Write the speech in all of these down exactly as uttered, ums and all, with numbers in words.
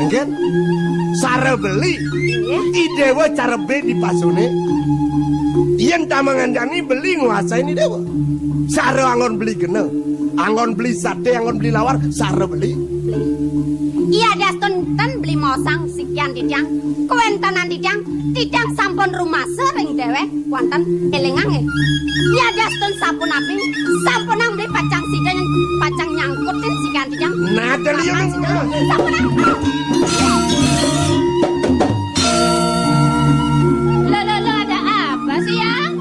Mungkin sara beli. Inggih. I Déwa cara bé dipasuné. Yén tamangan jani beli nguasain I Déwa. Sara anggon beli gena. Anggon beli saté, anggon beli lawar, sara beli. Iya, diastun ten beli mosang sikian titiang. Kawéntenan titiang, titiang sampun rumasa ring déwék. Wonten élingang nggih. Yadiastun sapunapi, sampunang beli pacang sida pacang nyangkutin sikan titiang. Nah, ada liu. Sampunang. Lo, lo, lo, ada apa sih, Yang?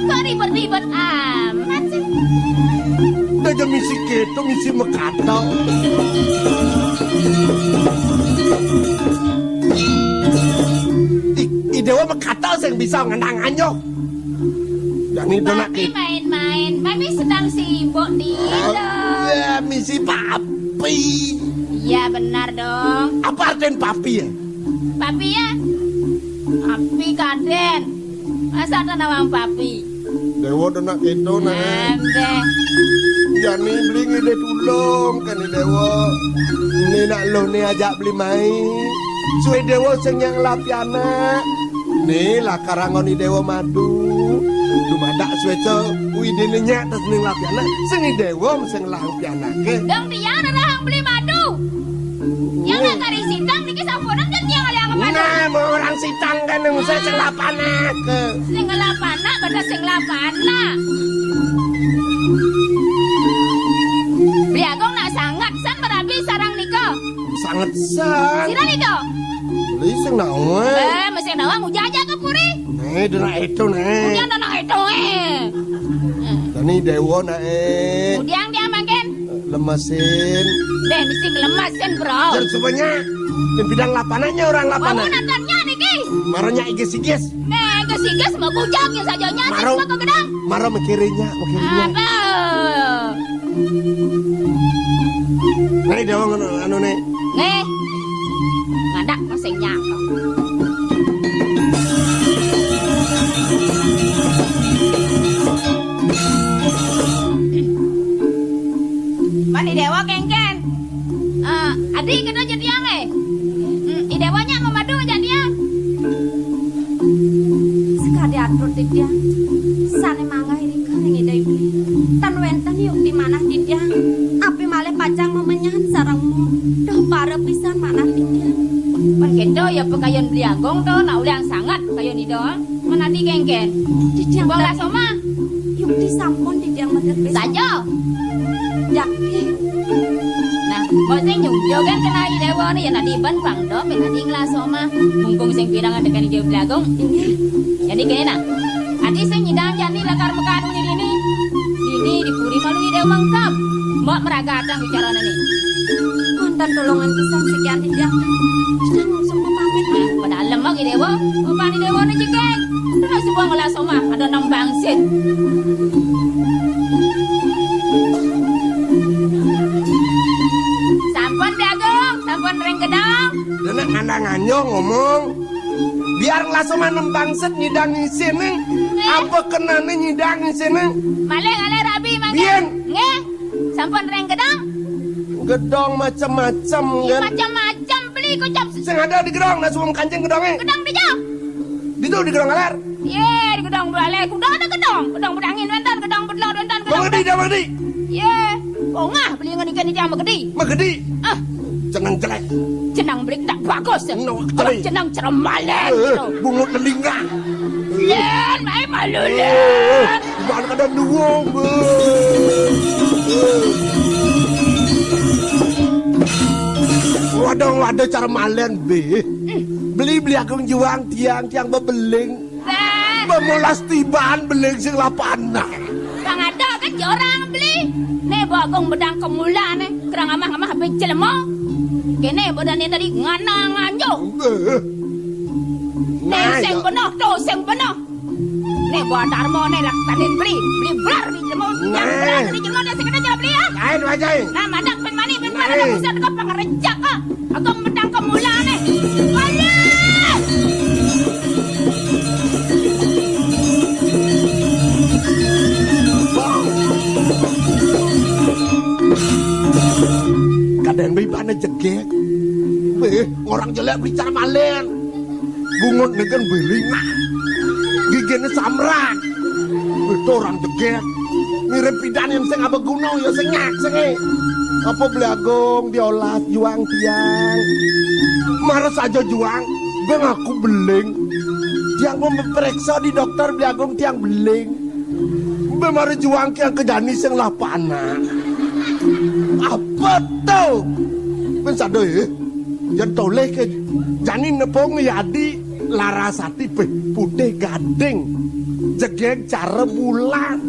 Kok ribet-ribet amat sih? Daja misi kéto, misi makato. I, I Déwa makato sing bisa ngenang anyuh. Jani to nak. Tapi main-main, Mami sedang sibuk nih. Oh, iya, misi papi. Iya, benar dong. Apa artinya papi ya? Papi ya? Papi kadén. Masa ada nawang papi? Déwa to nak kéto, nak. Ambéh. Jani beli ngidih tulung, kan I Déwa. Né nak luh né ajak beli mai. Sué Déwa sing nyang lapianak. Né lakar anggon I Déwa madu. Dumadak suéca Widhiné nyak tes ning lapianak. Sing I Déwa sing lapianaké. Dong tiang nerahang beli madu. Yang nak kari sitang niki sampunang dan tiang oleh anggon madu. Nah, mau orang sitang kan yang usah sing lapanake. Sing lapanak, pada sing lapanak. Beli Agung nak sanget san merabi sarang nika. Sanget san. Sira nika. Beli sing nawang. Eh, mesti nawang ujar aja ke puri. Né, dina itu né. Ujar dina itu eh. Dani Déwa nak eh. Udiang dia makin. Lemesin. Deh, mesti lemesin, bro. Jar supaya. Pimpinan lapanannya orang lapanan. Kamu nontonnya niki. Maranya igis-igis. Nah, igis-igis mau kujak yang sajanya. Maro. Mau ke gedang. Maro mikirinnya, mikirinnya. Apa? Nih, dia anu, anu nih. Nih. Ngadak masih nyangkok. Mani Déwa kéngkén. Eh, adi kena jadiang eh. Hmm, I Déwa nyak mamadu jadiang. Sekadi atur titiang. Sané manggah irika ring Ida Hyang. Tan wénten yukti manah titiang. Api malih pacang mamenyahan sareng mu. Duh para pisan manah titiang. Pan kéto ya pakayun Beli Agung to, nak ulian sanget kayun Ida. Menadi kéngkén. Titiang. Bang Lasoma. Yukti sampun titiang medek. Saja. Yakti. Nah, mbok sing nyungjo kan kena I Déwa né ya nadi ban pang do, menadi Lasoma. Mumpung sing pirang ada kan Ida Beli Agung. Inggih. Jadi kéné nah. Adi sing nyidang jani lakar mekadu né dini. Dini di puri malu I Déwa mengkeb. Mbok meragatang bicarané né. Wonten tulungan pisan sikian titiang. Titiang langsung pamit. Nah, padahal lemah I Déwa. Upani Déwa né jegég. Terus sebuah ngelas omah ada nang bangsit. Sampun Beli Agung, sampun ring gedang. Dene ngandang anyo ngomong. Biar ngelas omah nang bangsit nyidang isiné. Apa kenané nyidang isiné? Malih ngalih rabi mangké. Biyen. Nggih. Sampun ring gedang. Gedong macem-macem, kan? Macem-macem beli kocap. Sing ada di gedong, nah suwung kancing gedongé. Gedong dija. Ditu di gedong aler. Yé, di gedong beli, gedong ada gedong. Gedong bedangin wénten, gedong bedlot wénten, gedong. Mengedi dah, mengedi. Yé, ongah beli ngenikan ija mengedi. Mengedi. Ah. Jeneng jelek. Jeneng beli tak bagus. No, jelek. Jeneng ceremalen. Eh, gitu. Bungut telinga. Lén, mai malu, lén. Mana kada nuwung. Waduh, waduh, cara malen, bé. Beli, beli aku juang tiang, tiang bebeling. Bemulas tiban beling sing lapanah. Bang ada kan jorang beli. Né bagong bedang kemula né, kerang amah-amah habis jelema. Kéné bedane tadi ngana nganjuk. Nah, sing benoh, to sing benoh. Né, buat Darmo né, lak tanin beli, beli belar di jemo, yang belar di jemo, dia sekena jawab beli ya. Lain wajai. Nah, madak pen mani, pen mani, ada pusat kau pengerejak kau. Aku mendang ke mula né. Wajai. jegég. Wéh, orang jelek bicara malen. Bungut neken belingah. Gigine samrak. Itu orang jegég. Mirip pidan yang sing apa gunung ya sing nyak sing, eh. Apa Beli Agung diolas juang tiang. Mara saja juang, beng aku beling. Tiang mau memeriksa di dokter Beli Agung tiang beling. Beng mara juang tiang ke jani sing lah panak. Apa to? Beng sadoi, eh. Yen toleh ke jani nepung yadi Larasati, beh, putih gading. Jegég cara bulan.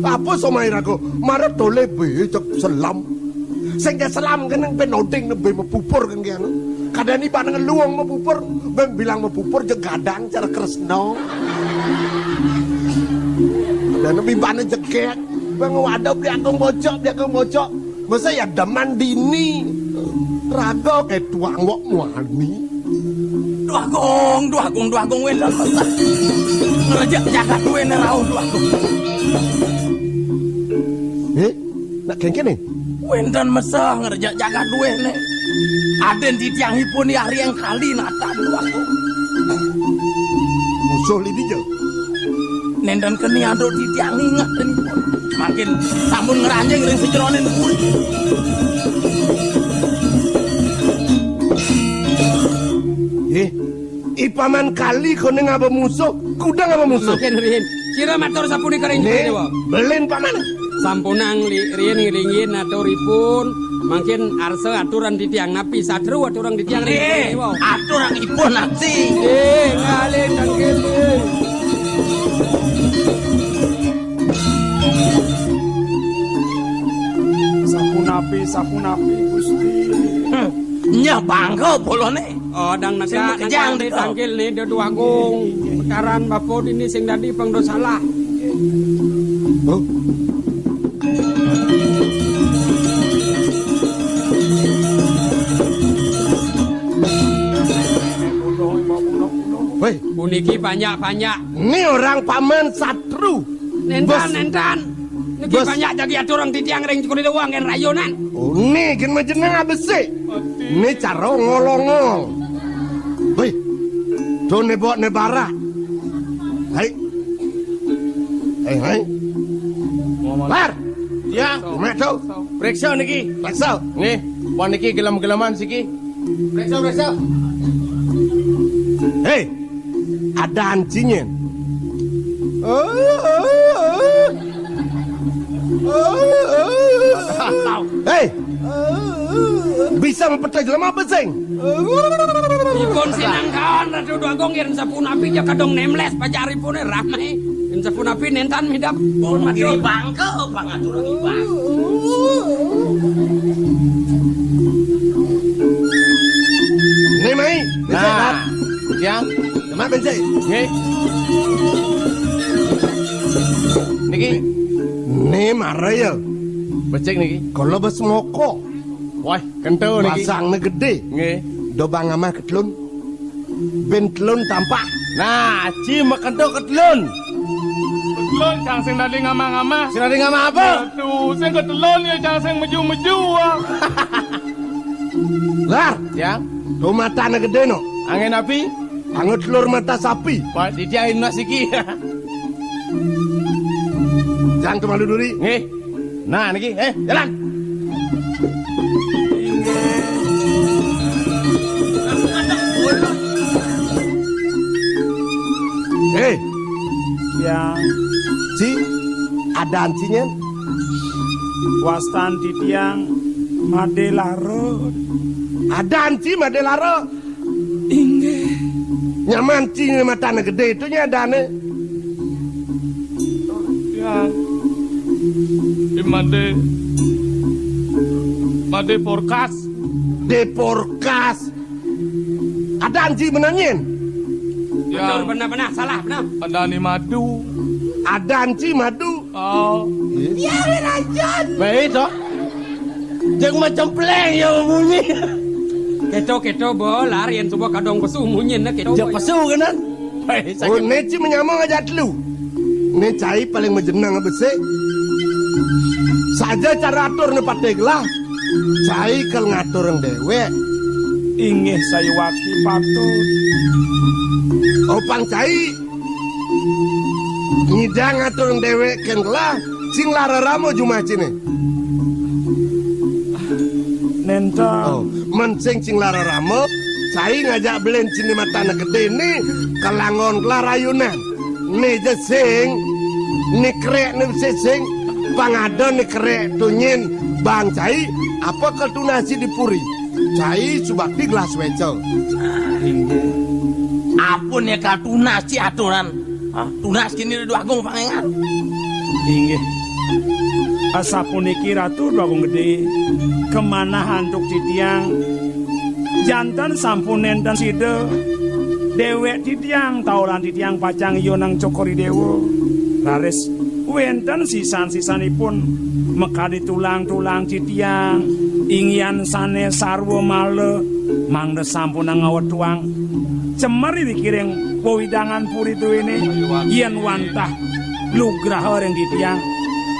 Apa somai raga? Mara toleh beh cek selam. Sing ke selam keneng ben oding nembe mepupur kengkian. Kadani baneng luwung mepupur, ben bilang mepupur jeg gadang cara Kresna. Dan bimbane jegég. Beng waduh Beli Agung bocok, Beli Agung bocok. Masa ya demen dini. Raga ke tuang wok muani. Duh Agung, Duh Agung, Duh Agung, wénten mesah. Ngrejek jagat duwéné rauh, Duh Agung. Eh, nak kengkene? Wénten mesah ngrejek jagat duwéné. Aden titiangipun Ari ing kali natan, Duh Agung. Musuh lidi ja. Nénten keni antuk titiang inget ing pun. Mangkin sampun ngranjing ring sajeroning puri. Nggih. I paman kali koné ngaba musuh, kudang ngaba musuh. Mangkin riin. Sira matur sapunika ring Né, Déwa. Belin paman. Sampunang li-, riin ngiringin aturipun. Mangkin arsa aturan titiang napi satru aturan titiang ring Déwa. Aturan ipun napi. Eh, ngalih nang kene. Sapunapi, sapunapi, Gusti. Hmm, nya bangga bolone. Oh, dang sing nekak, makejang nekak, teka. Tangkil né, Duh Agung. Pekaran bapa dini sing dadi pangdosalah. Oh. Wéh, puniki panjak-panjak. Né orang paman satru. Néntan, Bos. Néntan. Niki Bos. Panjak jagi aturang titiang ring kulit uang kén rayunan. Oh, né gén majeneng abesik. Né cara ngolongol. Wéh. To né bok né barak. Hai. Hai, hai. Lar. Ya, gimana to? Preksa niki. Preksa. Nggih, pon niki gelem-geleman siki. Preksa, preksa. Hei, ada ancingin. Hei, bisa mepetej lemah besing. Ipun sinangkaon Ratu Duagung yén sapunapi ja kadung nemles pacaripuné ramé. Yén sapunapi néntan midap pun matur. Bangka pangatur ibang. Né mai, nah, yang demak bencik. Nggih. Niki. Né mara ya. Becik niki. Kala bes moko. Wah, kento niki. Basangné gedé. Nggih. Do bang amah ketelun. Bén telun tampak. Nah, ci makento ketelun. Ketelun cang sing dadi ngamah-ngamah. Sing dadi ngamah apa? Aduh, sing ketelun ya cang sing meju-meju, ah. Lar. Ya. To matané gedé no. Angin api? Anget telur mata sapi. Pak Didi ain mas iki. Jang to malu duri. Nggih. Nah, niki, eh, jalan. Eh, ya. Ci, ada ancinya. Wastan titiang Madé Larut. Ada anci Madé Larut. Inggih. Nyaman ci matané gedé itu nya adané. Ya. Di Madé. Madé Porkas. Dé Porkas. Ada anci menanyin. Ya. Betul, benar-benar salah, benar. Ada ni madu. Ada anci madu. Oh. Iya, Rajan. Baik, toh. Jeung macempleng ya munyi. Kéto, kéto, Bo, lar yén suba kadung pesu munyin, nah, kéto. Jeung pesu kenan. Baik, oh, sakit. Né ci menyamang aja lu. Né cai paling majeneng besik. Saja cara atur né paté gelah. Cai kal ngaturang déwék. Inggih sayuwakti patut. Oh, pang cai ngidang ngaturang déwék kén gelah, cing lara rama jumah ciné. Nénten. Oh, mén sing cing lara rama, cai ngajak belin ciné matan gedé né, kalangon gelah rayunan. Né ja sing, né kerék né besi sing, pang ada né kerék tunyin, bang cai, apa kal tunas ci di puri. Cai subakti gelah suéca. Inggih. Apa né kal tunas ci aturan? Hah? Tunas kini Ratu Agung pangengan. Inggih. Asapuniki Ratu Ratu Agung Gedé, kamanah antuk titiang. Janten sampun nénten sida déwék titiang, tauran titiang pacang yonang Cokor I Déwa. Raris wénten sisan-sisanipun makadi tulang-tulang titiang, inggihan sané sarwa mala, mangda sampunang ngawetuang cemer ring wewidangan puri druéné, yén wantah lugraha ring titiang,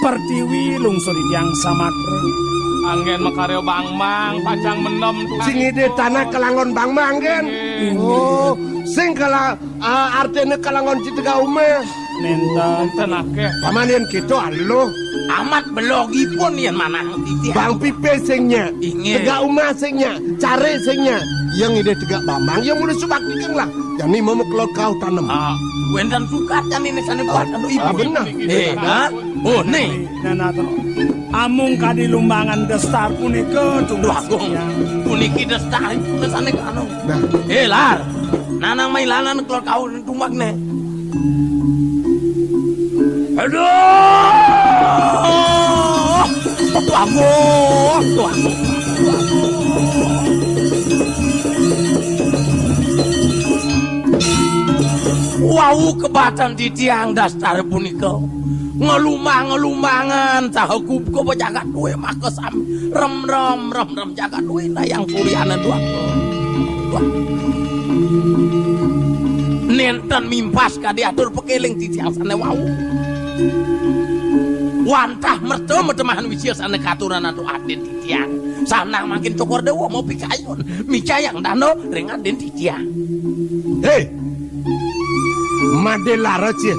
pertiwi lungsur titiang samatra. Anggén makarya bangmang, pacang mendem. Sing idih tanah kalangon bangmang, anggén. Inggih. Oh, sing kala, ah, artiné kalangon ci tegak umah. Nénten. Nénten akéh. Paman yén kéto aluh. Amat belogipun yén manah titiang. Bang pipis sing nyak. Inggih. Tegak umah sing nyak. Caré sing nyak. Yén idih tegak bangmang, yén mula subakti kén gelah. Jani mama kelod kauh tanem. Ah, wénten sukat jani né sané buat anu ibu. Ah, bener. Eh, ha? Oh, né. Nah, nah, to. Amung kadi lumbangan destar punika, Duh Agung. Puniki destar punika sané kanu. Nah. Eh, Lar. Nanang mailanan kelod kauh tumbakné. Aduh! Tuh aku, tuh aku. Wau kebatan titiang dastar punika. Ngelumbang-ngelumbangan saha kubka jagat dué maka sami. Rem, rem, rem, rem jagat dué dayang suryana tuh aku. Tuh. Nénten mimpas kadi atur pekéling titiang sané wau. Wantah merta metemahan wisia sané katuran antuk adin titiang. Sanang mangkin Cokor Déwa mau pikayun, micayang dana ring adin titiang. Hé! Madé lara, cih.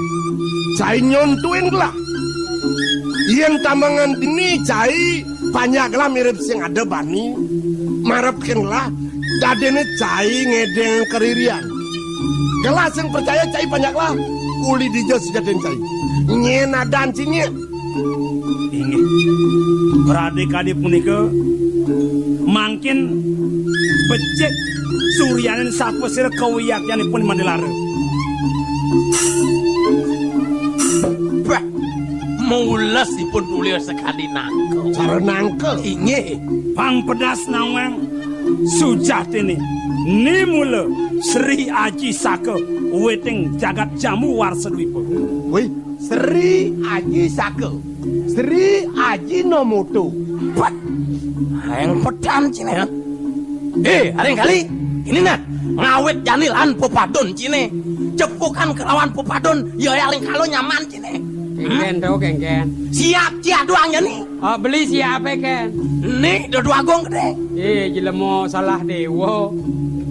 Cai nyontuin gelah. Yén tambangan dini cai panjak gelah mirib sing ada bani. Marep kén gelah, dadéné cai ngedeng karirian. Gelah sing percaya cai panjak gelah, uli dija sujatiné cai. Nyén adan ciné. Inggih. Pradikadi punika mangkin becik suryaning sapasira kawiyatyanipun Madé Lara. Bah, mulesipun tulir sakadi nangka. Cara nangka. Inggih. Pang pedas nawang sujatiné. Ni mula Sri Aji Saka witing jagat Jambu Warsa Dwipa. Wih, Sri Aji Saka. Sri Ajinomoto. Pat. Aéng pedan ciné, ha? Eh, aring kali. Ini nah, ngawit jani lan pepadon ciné. Cepukan kelawan pepadon, ya aring kalo nyaman ciné. Kénkén to, kénkén. Siap, siap doang jani. Oh, beli siapé, kén? Né, Duh Agung Gedé. Eh, jelema salah déwa.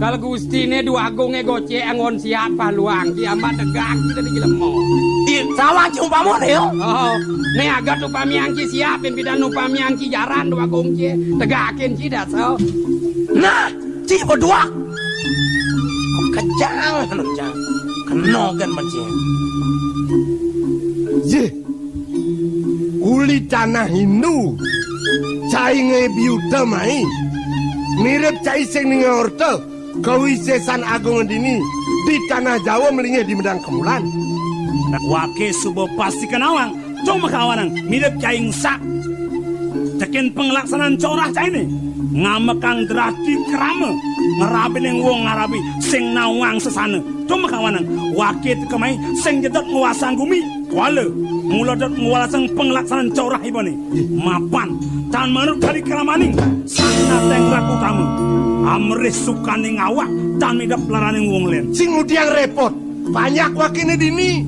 Kal gustiné Duh Agungé gocék anggon siap paluang, ki amat tegak kita di jelema. Di sawang ci umpamané, ya. Oh, né agat upamiang ci siap, pidan upamiang ci jaran Duh Agung ci, tegakin ci dasa. Nah, ci berdua. Kejang, anu, jang. Kena kan mancing. Yeh. Uli tanah Hindu, cai ngebiuta mai, mirib cai sing ninga orta, kawisésan agung dini, di tanah Jawa malinggih di Medang Kemulan. Waké suba pasti kenawang, cuma kawanang, mirib cai ngsak. Tekin penglaksanaan corah cainé, ngamekang drati krama, ngerabining wong ngarabi, sing nawang sesana, cuma kawanang, waké teka mai, sing jedot nguasang gumi. Kuala, mula dot ngualasang penglaksanaan corah ibané. Mapan, tan manut kadi kramaning, sang nateng rat utama. Amrih sukaning awak, tan midep laraning wong lén. Sing ngudiang répot, panjak wakéné dini.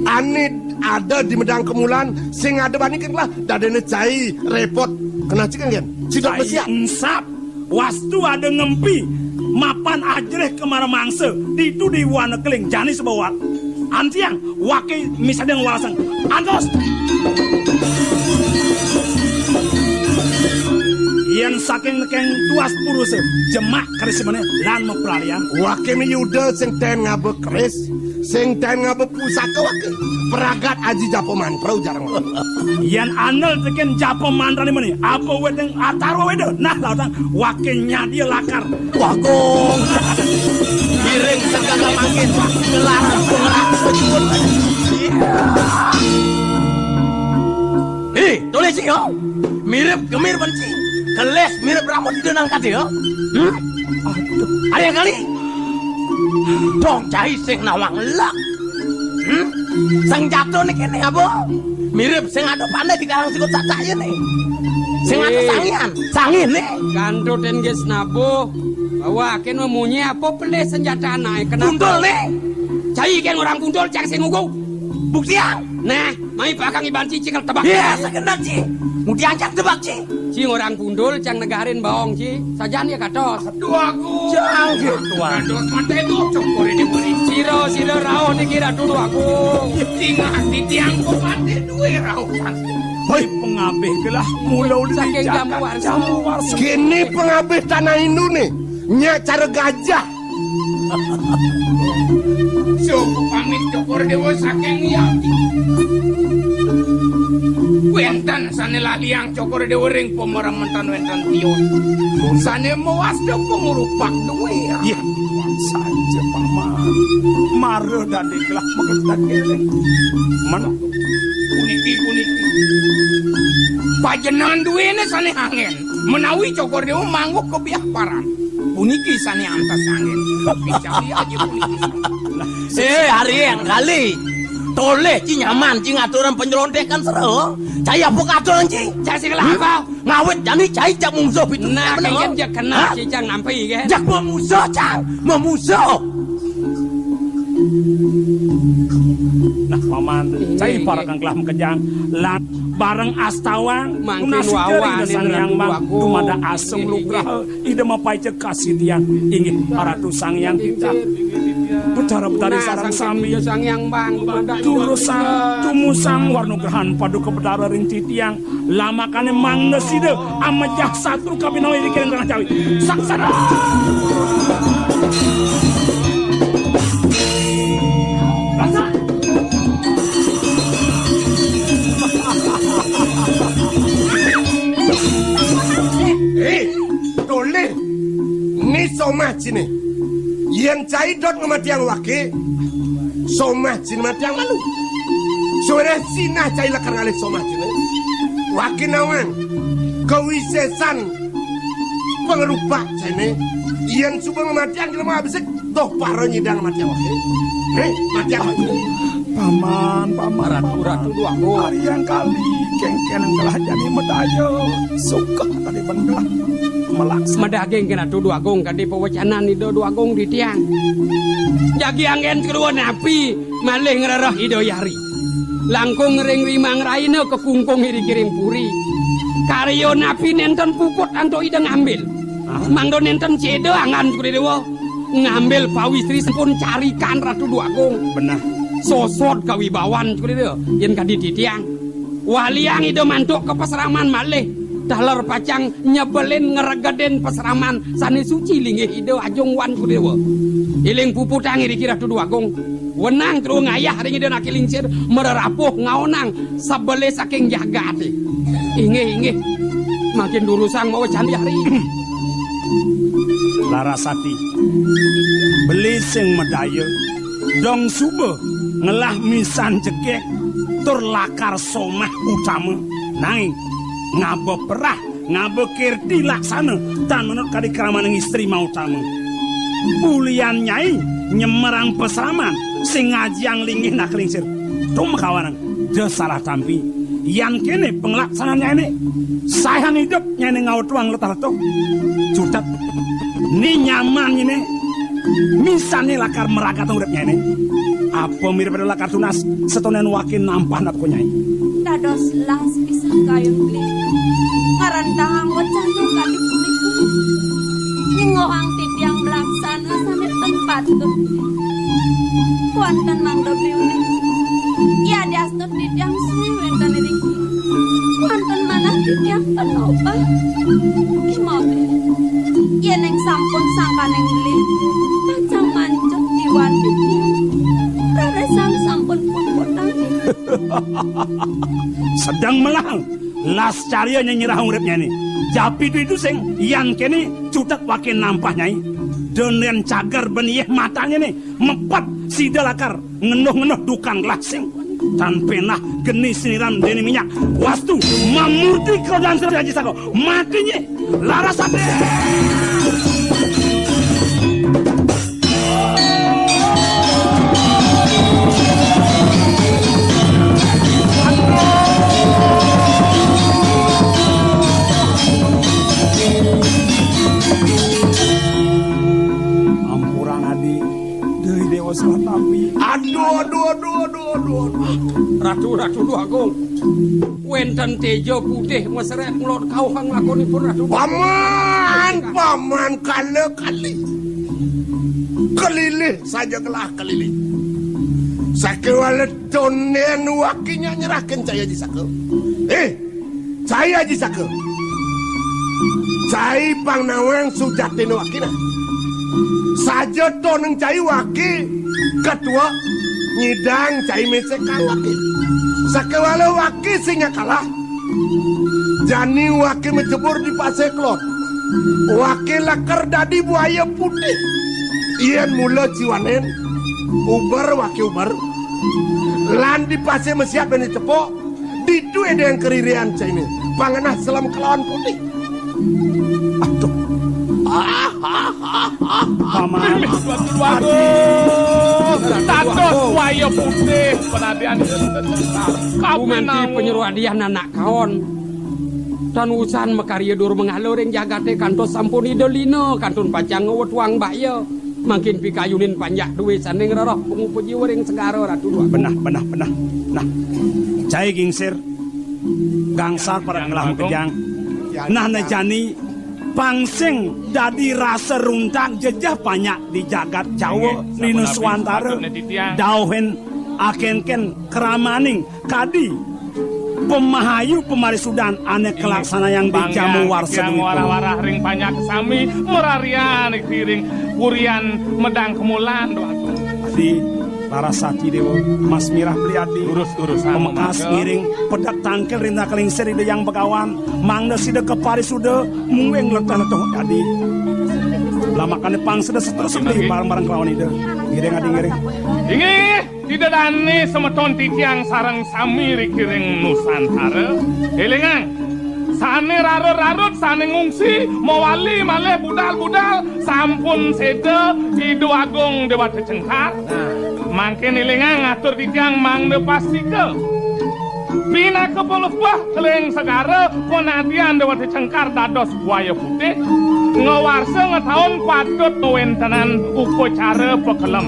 Ané ada di Medang Kemulan, sing ada bani kén lah, dadéné cai répot. Kena cik kén? Cai besian. Engsap, wastu ada ngempi, mapan ajrih ka mara mangsa, ditu di wana keling jani sebawat. Antiang, wake misadang walasang. Antos. Yen saking nekeng tuas purusa, jemak karisimane lan mapralian. Wake miyuda sing ten ngaba keris, sing ten ngaba pusaka wake. Pragat aji japa mantra ujar. Yen andel teken japa mantrane mene, apa wedeng atarwa weda? Nah, lautang wake nyadia lakar. Wagung. Giring segala mangkin. Ngelarang pengerak sejut. Eh, tulis sih, yo. Mirip gemir benci. Keles mirip rambut di denang kati, yo. Hmm? Aduh. Ada yang kali? Dong cai sing nawang lek. Hmm? Sing jatuh nih kene apa? Mirip sing ada pandai di karang sikut satak ya nih. Sing ada sangian, sangin nih. Kanto ten ges nabuh. Bawa ken memunyi apa pelih senjata naik. Kenapa? Puntul nih. Cai ken orang puntul cang sing ugu. Buktiang. Nah, mai pakang iban ci cikal tebak. Iya, segendak ci. Mudian cang tebak ci. Ci orang puntul cang negarin baong ci. Sajan ya katos. Aduh aku. Cang gitu. Katos mate itu cukur ini beri. Sira sira rauh niki ratu aku. Tingah di tiang kok mate duwe rauh. Hoi pengabih gelah mula uli saking jamu warsa. Jamu warsa. Kene pengabih tanah Hindu nih. Nyak cara gajah. Suku pamit cukur dewa saking yati. Wenten sane laliang cukur dewa ring pemerementan wenten tiun. Sane mewasta pengurupak duwe. Iya, saja paman. Mara dadi gelah megetan eling. Men puniki puniki. Pajenengan duwene sane angen. Menawi cukur dewa mangguh kebiah paran. Puniki sane antas angin. Picawi aja puniki. Eh, hari yang kali. Toleh ci nyaman ci ngaturan penyelontekan sero. Cai apa katon ci? Cai sing lah apa? Ngawit jani cai jak mungsuh pitu. Nah, kengken jak kena ci cang nampi kan. Jak memusuh cang, memusuh. Nah, paman, cai para kang kelah makejang lan bareng astawang mangkin wawan Sang Hyang Bang dumadak asung lugraha. Ida mapaica kasidian inggih Ratu Sang Hyang Titah. Betara Betari sareng sami. Sang Hyang Bang, tumusang, tumusang warnugrahan paduka Betara ring titiang. Lamakane mangda sida amejah satru kabinawa iri kiring tengah jawi. Saksana. Eh, toleh. Ni somah cine. Yen cai dot ngamatiang wake, somah cine matiang malu. Sore sinah cai lekar ngalih somah cine. Wake nawang kawisesan pangrupak cine. Yen suba ngamatiang jelema abisik, toh para nyidang matiang wake. Heh, matiang wake. Paman, paman, ratu, paman. Ratu Duagung. Ari yang kali kengken kelah jani medaya. Suka tadi benelah melaks. Medaging kena tu Duagung kadi pewecanan Ida Duagung di tiang. Jagi anggen kedua napi malih ngerereh Ida Yari. Langkung ring rimang raina kekungkung iri kiring puri. Karya napi nenten puput antuk Ida ngambil. Mangda nenten ceda angan Sukri Dewa ngambil pawistri sampun carikan Ratu Duagung. Benah. Sosot kawibawan Sukri Dewa yen kadi titiang. Waliang Ida mantuk ka pasraman malih taler pacang nyebelin ngregedin pasraman sane suci linggih Ida Ajung Wan Sukri Dewa. Iling puputang iriki Ratu Duagung. Wenang tru ngayah ring Ida Naki Lingsir marerapuh ngaonang sebele saking jagate. Inggih, inggih. Mangkin durusang mawa candi hari. Larasati. Beli sing medaya. Dong suba ngelah misan jegek tur lakar somah utama. Nanging ngaba perah ngaba kirti laksana tan manut kadi kramaning istri mautama. Bulian nyai nyemerang pasraman sing ngajiang linggih nak lingsir. Tum kawanang ja salah tampi. Yan kene penglaksanan nyaine. Sayang idup nyaine ngawatuang letah letuh. Cutet. Ni nyaman nyine. Misane lakar meragat urip nyaine. Apa mirip ada lakar tunas setonen wakin nampah napko nyai. Dados las pisan kayun beli. Ngarentahang wacana kadi punika. Nyingohang titiang malaksana sane ten patut. Kuanten mangda beli uning. Yadiastun titiang sui wenten iriki. Kuanten manah titiang panobat. Kimode. Yening sampun sangkaning beli, pacang mancut jiwan titiang. Rarisang sampun puputang. Sedeng melang las carya nyerah uripnya ini. Japi itu, itu sing yan kene cutet wakin nampah nyai. Dan yen cager ben yeh matane nih, mepet sida lakar ngenuh-ngenuh dukan gelah sing. Tan penah geni siniran dene minyak. Wastu mamurti kerodan Sri Aji Saka. Mati nyeh. Laras ati. Ampurang adi, Dewi Dewa salah tampi. Aduh, aduh, aduh, aduh, aduh, aduh. Ratu, Ratu Dwagung. Wenten teja putih mesrek nglot kauhang lakonipun Ratu. Paman, paman kala kali. Kelilih saja gelah kelilih. Sakewala tonden wakinya nyerahkan cai Aji Saka. Eh, cai Aji Saka. Cai pang nawang sujatin wakina. Saja toneng cai waki ketua nyidang cai mesekang waki. Sakewala waki sing kalah. Jani waki majebur di Pasir Kelod. Waki lakar dadi buaya putih. Yen mula ciwanen, uber waki uber. Lan di Pasir Mesiat bani tepuk, ditu eda yang keririan cai ini. Pangenah selem kelawan putih. Aduh. Paman. Waduh, waduh. Tatos buaya putih penadian. Gumanti penyeruadian anak kaon. Tan usan makarya dur mangala ring jagate kantos sampun ida lina kantun pacang ngwetuang baya. Mangkin pikayunin panjak duwe sane ngrereh pangupa jiwa ring segara Ratu Dwagung. Benah, benah, benah. Nah, cai gingsir. Gangsar pada ngelah makejang. Nah, ne jani pang sing dadi rasa runtak jejeh panjak di jagat Jawa. Nggih, nggih, nggih, nggih. Dauhin akenken kramaning kadi pamahayu pamarisudan ane kalaksanayang di jamu warsa duwipun. Warah-warah ring panjak sami mararian ring purian medang kemulan, Dwagung. Adi, laras ati Dewa, Mas Mirah beli adi. Durus-durusan pamekas mangga. Ngiring pedek tangkil ring tangkil lingsir Ida Hyang Begawan, mangda sida kaparisuda mungguing leteh-leteh adi. Lamakane pang sida seterus beli bareng-bareng kelawan Ida. Ngiring adi ngiring. Inggih. Ida dane semeton titiang sareng sami riki ring Nusantara. Elingang, sane rarut-rarut, sane ngungsi, mawali malih budal-budal, sampun seda Ida Agung Dewata Cengkar. Mangkin elingang atur titiang mangda pastika. Pinaka palebah ring segara panadian Dewata Cengkar dados buaya putih, ngawarsa ngetaun patut ngwentenan upacara pakelem.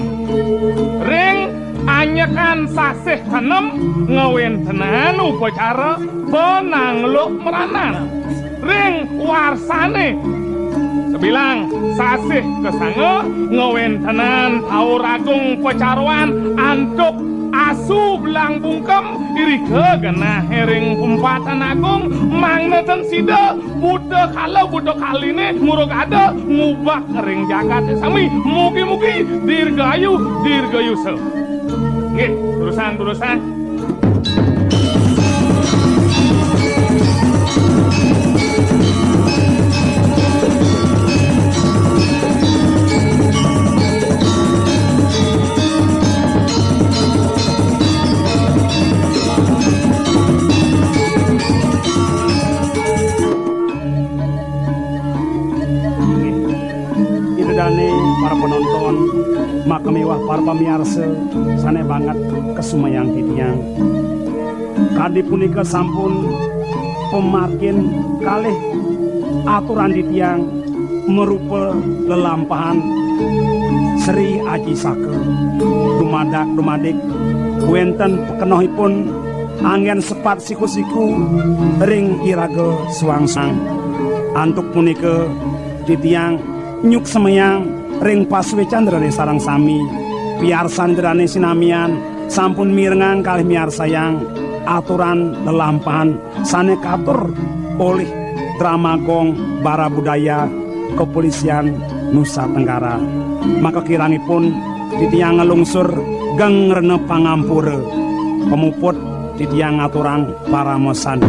Ring anyekan sasih kanem ngwentenan upacara panangluk meranan. Ring warsane sabilang sasih kasanga ngwentenan Taur Agung pacaruan antuk asu belang bungkem irika genah ring Pempatan Agung mangda ten sida buta kala buta kaline murug ada ngubak ring jagate sami. Mugi-mugi dirgayu dirgayusa. Nggih, durusang, durusang. Ida dane para penonton, maka miwah para pamiarsa sane banget kasumayang titiang. Kadi punika sampun pemakin kalih aturan titiang marupa lelampahan Sri Aji Saka. Dumadak dumadik wenten pakenohipun Anggen sepat siku-siku ring iraga suang-suang. Antuk punika titiang nyuksemayang ring pasuécan dané sareng sami. Piarsan dané sinamian sampun mirengang kalih miarsayang aturan lelampahan sané katur olih Drama Gong Bara Budaya Kepolisian Nusa Tenggara. Maka kirangipun titiang nglungsur geng rena pangampura. Pamuput titiang ngaturang parama santi.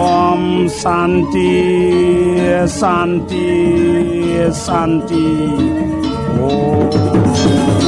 Om Santi, Santi, Santi. Om.